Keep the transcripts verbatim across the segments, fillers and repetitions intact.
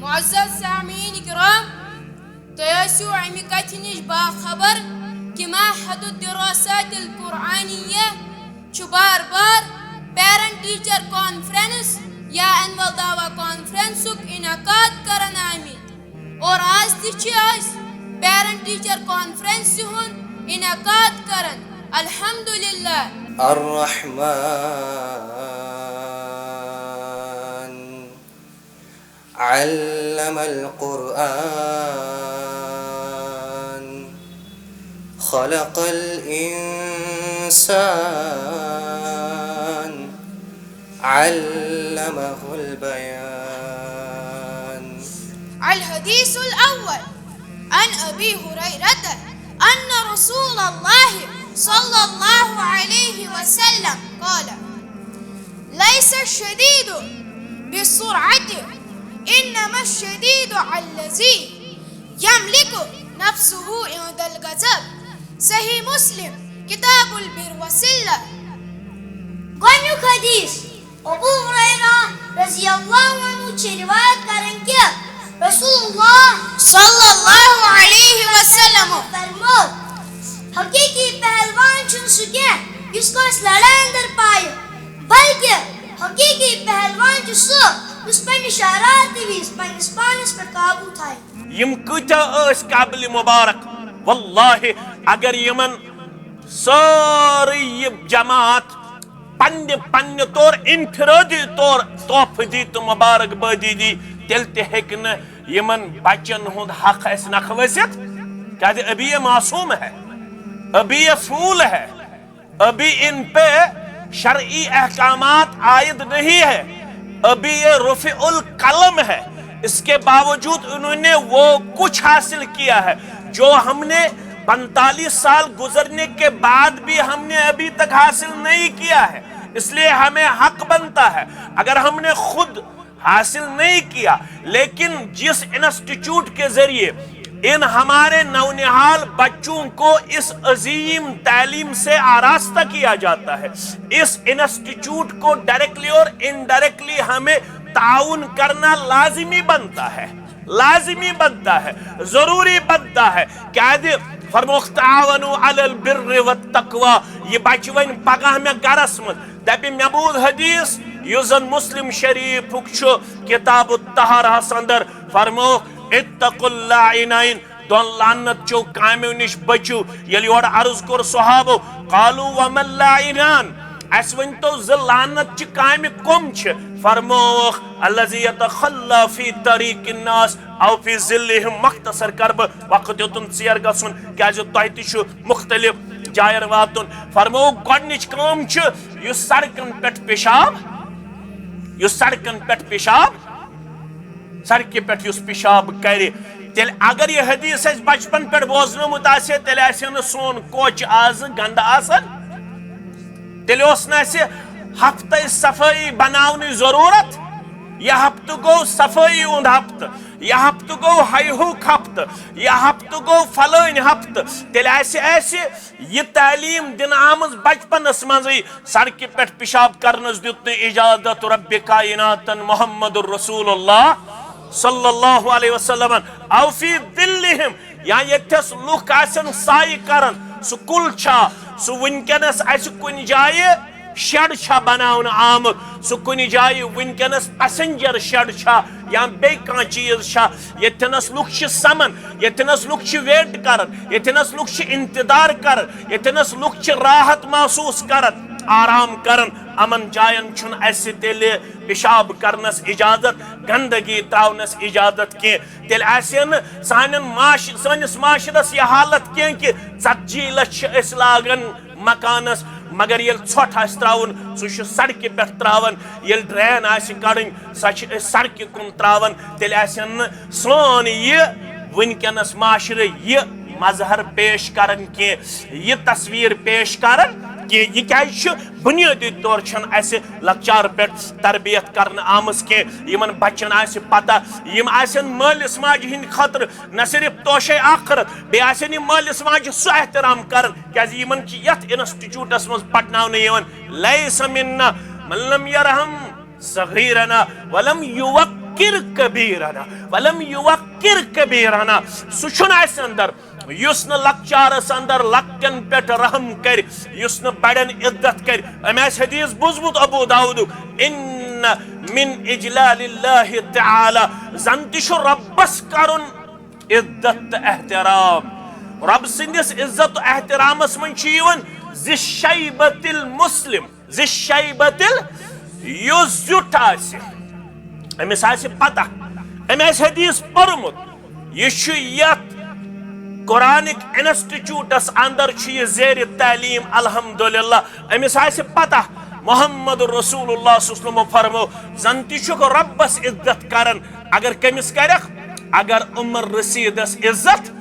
معزز سامعین کرام، تُہۍ ٲسِو اَمہِ کَتھِ نِش باخبر کہِ معہد الدراسات القرآنیہ چھُ بار بار پیرنٹ ٹیچر کانفرنس یا اینول دعویٰ کانفرنسُک انعقاد کران آمٕتۍ، اور آز تہِ چھِ أسۍ پیرنٹ ٹیچر کانفرنسہِ ہُنٛد انعقاد کران۔ الحمدللہ۔ الرحمن علم القرآن خلق الإنسان علمه البيان. الحديث الأول، عن أبي هريرة أن رسول الله صلى الله عليه وسلم قال: ليس الشديد بالصرعة، إنما الشديد الذي يملك نفسه عند الغضب. صحيح مسلم، كتاب البر والصلة. گۄڈٕنیُک حدیث، ابو ہریرہ رضی اللہ عنہ چھِ روایت کران کہِ رسول اللہ صلی اللہ علیہ وسلم فرموو، حقیقی پہلوان چھُنہٕ سُہ کینٛہہ یُس کٲنٛسہِ لڑایہِ اندر پایہِ، بلکہِ حقیقی پہلوان چھُ سُہ یُس پننہِ شرارتہٕ وِزِ پننِس پانس پٮ۪ٹھ قابو تھایہِ۔ یِم کۭتیاہ ٲسۍ قابل مبارک، واللہ اگر یِمن سٲرٕے یہِ جماعت پننہِ پننہِ طور انفرادی طور تحفہٕ دی تہٕ مبارک بٲدی دی، تیٚلہِ تہِ ہیٚکہِ نہٕ یِمن بچن ہُنٛد حق اَسہِ نکھٕ ؤسِتھ، کیازِ ابھی یہ معصوم ہے، ابھی یہ پھول ہے، ابھی ان پہ شرعی احکامات عائد نہیں ہے، ابھی یہ رفع القلم ہے۔ اس کے باوجود انہوں نے وہ کچھ حاصل کیا ہے جو ہم نے پینتالیس سال گزرنے کے بعد بھی ہم نے ابھی تک حاصل نہیں کیا ہے۔ اس لیے ہمیں حق بنتا ہے، اگر ہم نے خود حاصل نہیں کیا، لیکن جس انسٹیٹیوٹ کے ذریعے ان ہمارے نونہال بچوں کو اس عظیم تعلیم سے آراستہ کیا جاتا ہے، اس انسٹیٹیوٹ کو ڈائریکٹلی اور انڈائریکٹلی ہمیں تعاون کرنا لازمی بنتا ہے، لازمی بنتا ہے، ضروری بنتا ہے۔ کیازِ فرمووُکھ، تعاونوا علی البر والتقوی۔ یہِ بچہِ وۄنۍ پگاہ مےٚ گرس منٛز، دپہِ، مےٚ بوٗز حدیث یُس زن مسلم شریفُک چھُ، کتاب الطہارہس اندر، فرمووُکھ، اتقوا اللعینین، دۄن لعنت چیو کامیو نِش بٔچِو۔ ییٚلہِ یورٕ عرض کوٚر صحابو، قالوا وما اللعینان، اسہِ ؤنۍ تو زٕ لعنت چہِ کامہِ کۄم چھِ؟ فرمووُکھ، الذی یتخلی فی طریق الناس او فی ظلہم۔ مختصر کرٕ بہٕ، وقت یوتن ژیر گژھُن، کیازِ تۄہہِ تہِ چھُ مختلف جاین واتُن۔ فرمووُکھ، گۄڈنِچ کٲم چھِ یُس سڑکن پٮ۪ٹھ پیشاب، یُس سڑکن پٮ۪ٹھ پیشاب، سڑکہِ پٮ۪ٹھ یُس پیشاب کرِ، تیٚلہِ اگر یہِ حدیث اَسہِ بچپن پٮ۪ٹھ بوزنومُت آسہِ ہے، تیٚلہِ آسہِ ہے نہٕ سون کوچہِ آز گنٛدٕ آسان۔ تیٚلہِ اوس نہٕ اَسہِ ہفتَے صفٲیی بناونٕچ ضروٗرت۔ یہِ ہفتہٕ گوٚو صفٲیی ہُنٛد ہفتہٕ، یہِ ہفتہٕ گوٚو ہیہُک ہفتہٕ، یہِ ہفتہٕ گوٚو فلٲنۍ ہفتہٕ۔ تیٚلہِ آسہِ اَسہِ یہِ تعلیٖم دِنہٕ آمٕژ بچپنس منٛزٕے، سڑکہِ پٮ۪ٹھ پیشاب کرنس دیُت نہٕ اجازت رب کائناتن محمد رسول اللہ صلی اللہ علیہ وسلمن۔ او فی ظلہم، یا ییٚتھس لُکھ آسن سایہِ کران، سُہ کُل چھا، سُہ وٕنکیٚنس اسہِ کُنہِ جایہِ شیڈ چھا بناونہٕ آمُت، سُہ کُنہِ جایہِ وٕنکیٚنس پیسنجر شیڈ چھا یا بیٚیہِ کانٛہہ چیٖز چھا، ییٚتھٮ۪نس لُکھ چھِ سمان، ییٚتھٮ۪نس لُکھ چھِ ویٹ کران، ییٚتھٮ۪نس لُکھ چھِ انتظار کران، ییٚتھٮ۪نس لُکھ چھِ راحت محسوس کران، آرام کران، یِمن جاین چھُنہٕ اسہِ تیٚلہِ پیشاب کرنس اجازت، گندگی تراونس اجازت کینٛہہ۔ تیٚلہِ آسہِ ہے نہٕ سانٮ۪ن معاش-، سٲنِس معاشرس یہِ حالت کینٛہہ کہِ ژتجی لچھ چھِ أسۍ لاگان مکانس، مگر ییٚلہِ ژھۄٹھ آسہِ تراوُن، سُہ چھُ سڑکہِ پٮ۪ٹھ تراوان۔ ییٚلہِ ڈرین آسہِ کڑٕنۍ، سۄ چھِ أسۍ سڑکہِ کُن تراوان۔ تیٚلہِ آسہِ نہٕ سون یہِ وٕنکیٚنس معاشرٕ یہِ مظہر پیش کران کینٛہہ، یہِ تصویر پیش کران کینٛہہ۔ یہِ کیازِ چھُ؟ بنیٲدی طور چھنہٕ اسہِ لۄکچار پٮ۪ٹھ تربیت کرنہٕ آمٕژ کینٛہہ۔ یِمن بچن آسہِ پتہ، یِم آسن مٲلِس ماجہِ ہٕنٛدِ خٲطرٕ نہ صرف توشے آخرت، بیٚیہِ آسن یِم مٲلِس ماجہِ سُہ احترام کران، کیازِ یِمن چھِ یتھ انسٹیٹیوٹس منٛز پرناونہٕ یِوان، لیس منا من لم یرحم صغیرنا ولم یوقر یوقر کبیرنا، ولم یوقر کبیرنا۔ سُہ چھُنہٕ اَسہِ اندر یُس نہٕ لۄکچارس اندر لۄکٹٮ۪ن پٮ۪ٹھ رحم کرِ، یُس نہٕ بڑٮ۪ن عزت کرِ۔ أمۍ آسہِ حدیث بوٗزمُت ابو داؤدُک، ان من اجلال اللہ تعالی، زن تہِ چھُ رۄبس کرُن عزت تہٕ احترام۔ رۄب سٕنٛدِس عزت و احترامس منٛز چھُ یِوان ذی شیبۃ المسلم، ذی شیبۃ ال-، یُس زیُٹھ آسہِ، أمِس آسہِ پتہ، أمۍ آسہِ حدیث پوٚرمُت، یہِ چھُ یتھ قرآنک انسٹیٹیوٹس اندر چھُ یہِ زیر تعلیٖم، الحمدللہ۔ أمِس آسہِ پتہ محمد رسول اللہ صلی اللہ علیہ وسلم فرمو، زن تہِ چھُکھ رۄبس عزت کران، اگر کٔمِس کرکھ؟ اگر عمر رشیدس عزت،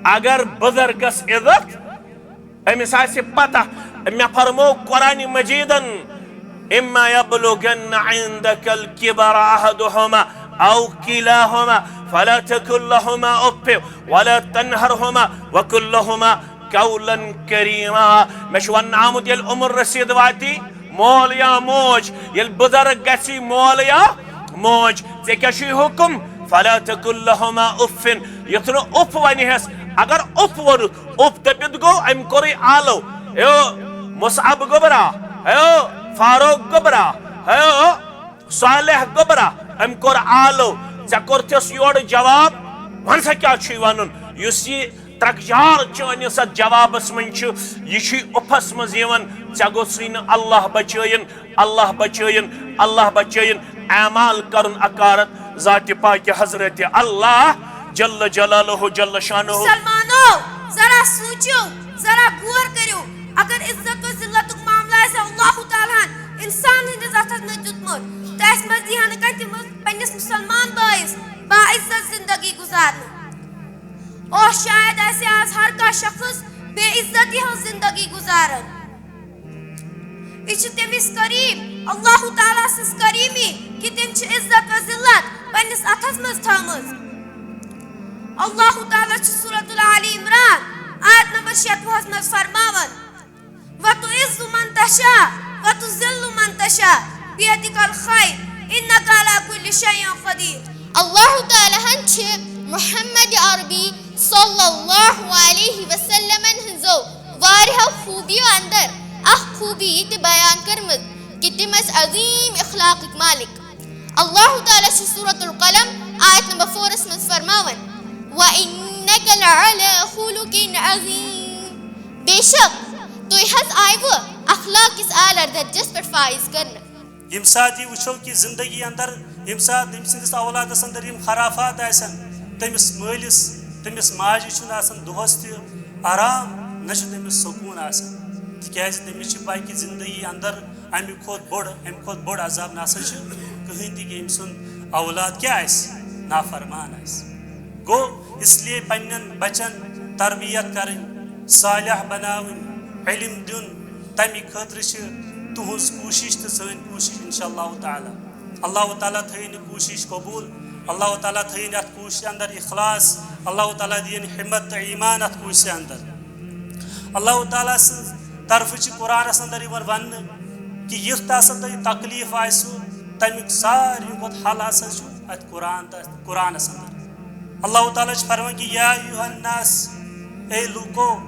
اگر بزرگس عزت، أمِس آسہِ پتہ۔ مےٚ فرمو قرآن مجیدن، اما یبلغن عندک الکبر احدہما او کلاہما فلا تقل لہما اف ولا تنہرہما وقل لہما قولا کریما۔ مےٚ چھُ وننہٕ آمُت، ییٚلہِ عمر رشید واتی، مول یا موج، ییٚلہِ بُزرگ گژھی مول یا موج، ژےٚ کیٛاہ چھُے حُکم؟ فلا تقل لہما اف، یُتھ نہٕ اُف ونہس۔ اگر اُف ووٚنُتھ، اُف دٔپِتھ گوٚو أمۍ کوٚرُے آلو۔ ہے مصعب گوٚبرا، ہے فاروق گوٚبرا، ہے صالح گوٚبرا، أمۍ کوٚر آلو۔ ژےٚ کوٚرتھس یورٕ جواب، وَن سا کیٛاہ چھُے وَنُن؟ یُس یہِ ترٛکجار چٲنِس اَتھ جوابَس منٛز چھُ، یہِ چھُے اُفَس منٛز یِوان۔ ژےٚ گوٚژھُے نہٕ اللہ بچٲیِن، اللہ بچٲیِن، اللہ بچٲیِن اعمال کَرُن اکارت ذاتِ پاکِ حضرت اللہ جل جلالہ جل شانہ۔ مسلمانو، ذرا سوٗنٛچِو، ذرا غور کٔرِو، اگر عزت و ذلتُک معاملہٕ آسہِ ہا اللہ تعالیٰ ہن اِنسان ہٕنٛدِس اَتھَس منٛز دیُتمُت، تہٕ اَسہِ منٛز دی ہا نہٕ کانٛہہ تہِ منٛز پنٛنِس مُسلمان بٲیِس باعزت زندگی گُزارنہٕ۔ اوس شاید آسہِ آز ہر کانٛہہ شخص بے عزتی ہٕنٛز زندگی گُزاران۔ یہِ چھِ تٔمِس کریٖم، اللہ تعالیٰ سٕنٛز کریٖمی، کہِ تٔمۍ چھِ عزت و ذلت پنٛنِس اَتھَس منٛز تھٲومٕژ۔ اللہ تعالیٰ چھُ سورۃ آلِ عمران آیت نمبر شیٹھوہس منٛز فرماوان، وَتُعِزُّ مَن تَشَاءُ وَتُذِلُّ مَن تَشَاءُ بِیَدِکَ الْخَیْرُ اِنَّکَ عَلیٰ کُلِّ شَیْءٍ قَدِیرٌ۔ اللہ تعالیٰ ہن چھِ محمد عربی صلی اللہ علیہ وسلمن ہٕنٛزو واریاہو خوٗبیو اندر اکھ خوٗبی یہِ تہِ بیان کٔرمٕژ کہِ تِم ٲسۍ عظیٖم اخلاقٕکۍ مالک۔ اللہ تعالیٰ چھُ سورۃ القلم آیت نمبر فورس منٛز فرماوان، وَإِنَّکَ لَعَلیٰ خُلُقٍ عَظِیمٍ۔ بے شک تُہۍ حظ آیوٕ اخلاق کِس اعلیٰ درجس پٮ۪ٹھ فٲیض کرنہٕ۔ ییٚمہِ ساتہٕ یہِ وٕچھو کہِ زندگی اندر، ییٚمہِ ساتہٕ تٔمۍ سٕنٛدِس اولادس اندر یِم خرافات آسن، تٔمِس مٲلِس، تٔمِس ماجہِ چھُنہٕ آسان دۄہس تہِ آرام، نہ چھُ تٔمِس سکوٗن آسان، تِکیازِ تٔمِس چھِ پَے کہِ زندگی اندر امہِ کھۄتہٕ بوٚڑ، امہِ کھۄتہٕ بوٚڑ عذاب نہ سا چھُ کٕہٕنۍ تہِ، کہِ أمۍ سُنٛد اولاد کیٛاہ آسہِ؟ نافرمان آسہِ۔ گوٚو، اس لیے پننٮ۪ن بچن تربیت کرٕنۍ، صالح بناوٕنۍ، علم دیُن، تمہِ خٲطرٕ چھِ تُہٕنٛز کوٗشِش تہٕ سٲنۍ کوٗشِش، انشاء اللہ تعالیٰ۔ اللہ تعالیٰ تھٲیِن یہِ کوٗشِش قبوٗل، اللہ تعالیٰ تھٲیِن یَتھ کوٗشِشہِ اندر اخلاص، اللہ تعالیٰ دِیِن ہمت تہٕ ایمان اَتھ کوٗشِشہِ اندر۔ اللہ تعالیٰ سٕنٛز طرفہٕ چھِ قرآنَس اندر یِوان وننہٕ کہِ یُتھ تہِ ہسا تۄہہِ تکلیٖف آسِوٕ، تَمیُک ساروی کھۄتہٕ حل ہسا چھُ اَتھ قرآن تہٕ قرآنَس اندر۔ اللہ تعالیٰ چھُ فرماوان کہِ یا ایُہا الناس، اے لوٗکو،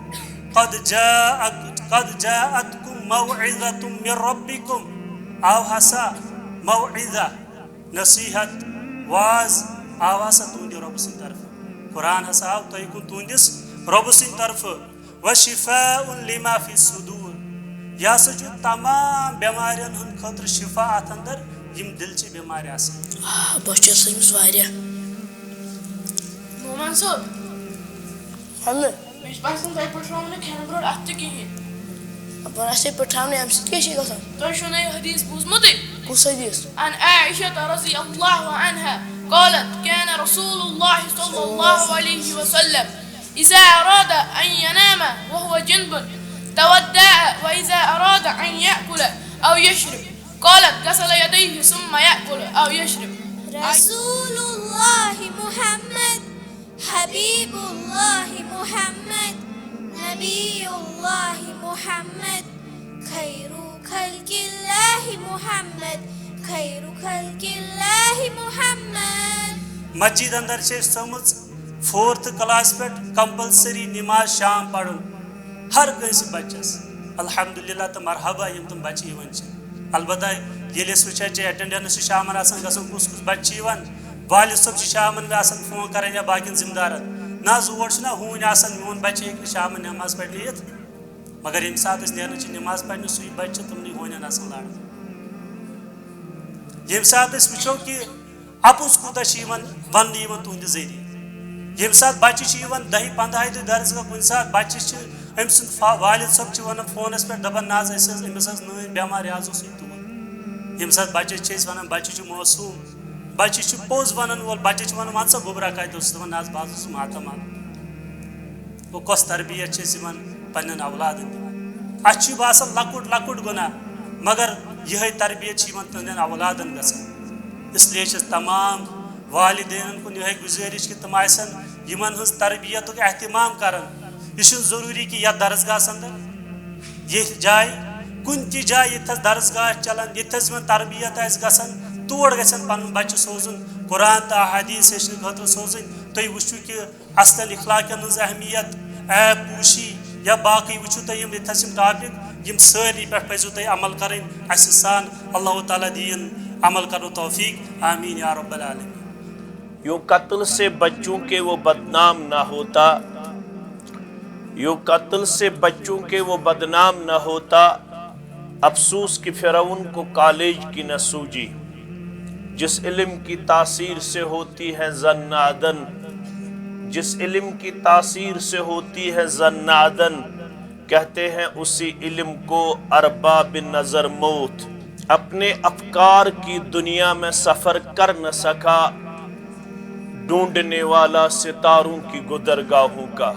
قد جاءت، قد جاءتکم موعظۃ من ربکم، آو ہسا موعظہ، نصیحت، واز آو ہسا تُہنٛدِ رۄبہٕ سٕنٛدِ طرفہٕ۔ قرآن ہسا آو تۄہہِ کُن تُہنٛدِس رۄبہٕ سٕنٛدِ طرفہٕ۔ وشفاء لما فی الصدور، یہِ ہسا چھُ تمام بٮ۪مارٮ۪ن ہٕنٛدِ خٲطرٕ شفا اَتھ اندر، یِم دِلچہِ بٮ۪مارِ آسان۔ آ، بہٕ چھُس أمِس واریاہ۔ نعمان صٲب۔ ہمہٕ۔ مےٚ چھُ باسان، تۄہہِ پٔٹھراوو نہٕ کھٮ۪نہٕ برونٛٹھ اَتھٕ تہِ کِہیٖنۍ۔ اَپٲرۍ آسے پٔٹھراونٕے، اَمہِ سۭتۍ کیٛاہ چھُے گژھان؟ تۄہہِ چھُو نہ یہِ حدیث بوٗزمُتٕے؟ کُس حدیث؟ عن عائشة رضی اللہ عنہا قالت، كان رسول الله صلى الله عليه وسلم إذا أراد أن ينام وهو جنب توضأ، وإذا أراد أن يأكل أو يشرب، قالت، غسل يديه ثم يأكل أو يشرب. رسول الله محمد، حبيب الله محمد، نبي الله محمد، خير خلق الله محمد، خير خلق الله محمد. مسجد اندر چھِ أسۍ تھٲومٕژ فورتھ کلاس پٮ۪ٹھ کمپلسری نماز شام پرُن ہر کٲنٛسہِ بچس۔ الحمدللہ تہٕ مرحبا یِم تِم بچہِ یِوان چھِ۔ البتہ ییٚلہِ أسۍ وٕچھان چھِ اٹینڈنس چھِ شامن آسان گژھان، کُس کُس بچہِ چھِ یِوان، والد صٲب چھِ شامن مےٚ آسان فون کران یا باقین ذمہٕ دارن، نہ حظ اور چھُنہ ہوٗنۍ آسان، میون بچہِ ہیٚکہِ نہٕ شامن نماز پرنہِ یِتھ۔ مگر ییٚمہِ ساتہٕ أسۍ نیران چھِ نماز پرنہِ، سُے بچہِ چھُ تِمنٕے ہوٗنٮ۪ن آسان لاران۔ ییٚمہِ ساتہٕ أسۍ وٕچھو کہِ اپُز کوٗتاہ چھُ یِوان وننہٕ یِوان تُہنٛدِ ذٔریعہٕ۔ ییٚمہِ ساتہٕ بچہِ چھُ یِوان دَہہِ پنٛداہہِ دۄہہِ درسگاہ، کُنہِ ساتہٕ بچہِ چھِ أمۍ سُنٛد فا-، والد صٲب چھِ ونان فونس پٮ۪ٹھ، دپان، نہ حظ، أسۍ حظ، أمِس حظ نٲنۍ بٮ۪مار، یہِ حظ اوس ییٚتہِ تور۔ ییٚمہِ ساتہٕ بچس چھِ أسۍ ونان، بچہِ چھُ معصوٗم، بچہِ چھُ پوٚز ونان وول، بچہِ چھِ ونان، ون سا گوٚبرا کتہِ اوسُس؟ دپان، نہ حظ، بہٕ حظ اوسُس ماتامال۔ گوٚو، کۄس تربیت چھِ أسۍ یِمن پننٮ۪ن اولادن دِوان؟ اسہِ چھُ باسان لۄکُٹ لۄکُٹ گۄناہ، مگر یِہے تربیت چھِ یِمن تِہنٛدٮ۪ن اولادن گژھان۔ اس لیے چھِ أسۍ تمام والدینن کُن یِہے گُزٲرِش کہِ تِم آسن یِمن ہٕنٛز تربیتُک اہتمام کران۔ یہِ چھُنہٕ ضروٗری کہِ یتھ درسگاہس اندر، ییٚتھۍ جایہِ، کُنہِ تہِ جایہِ ییٚتہِ تھس درسگاہ آسہِ چلان، ییٚتہِ تھس یِمن تربیت آسہِ گژھان، تور گژھن پنُن بچہِ سوزُن، قرآن تہٕ احادیث ہیٚچھنہٕ خٲطرٕ سوزٕنۍ۔ تُہۍ وٕچھِو کہِ اصلن اخلاقن ہٕنٛز اہمیت، عیب پوشی یا باقٕے وٕچھِو تُہۍ یِم ییٚتہِ تھس یِم ٹاپک، یِم سٲری پٮ۪ٹھ پزیو تۄہہِ عمل کرٕنۍ۔ اسہِ سان اللہ تعالیٰ دِیِن عمل کرنُک توفیق۔ آمین یا رب العالمین۔ یوں قتل سے بچوں کہ وہ بدنام نہ ہوتا، یوں قتل سے بچوں کہ وہ بدنام نہ ہوتا۔ افسوس کہ فرعون کو کالج کی نہ سوجی۔ جس علم کی تاثیر سے ہوتی ہے زن عدن، جس علم کی تاثیر سے ہوتی ہے زن عدن، کہتے ہیں اسی علم کو ارباب نظر موت۔ اپنے افکار کی دنیا میں سفر کر نہ سکا ڈھونڈنے والا ستاروں کی گزرگاہوں کا۔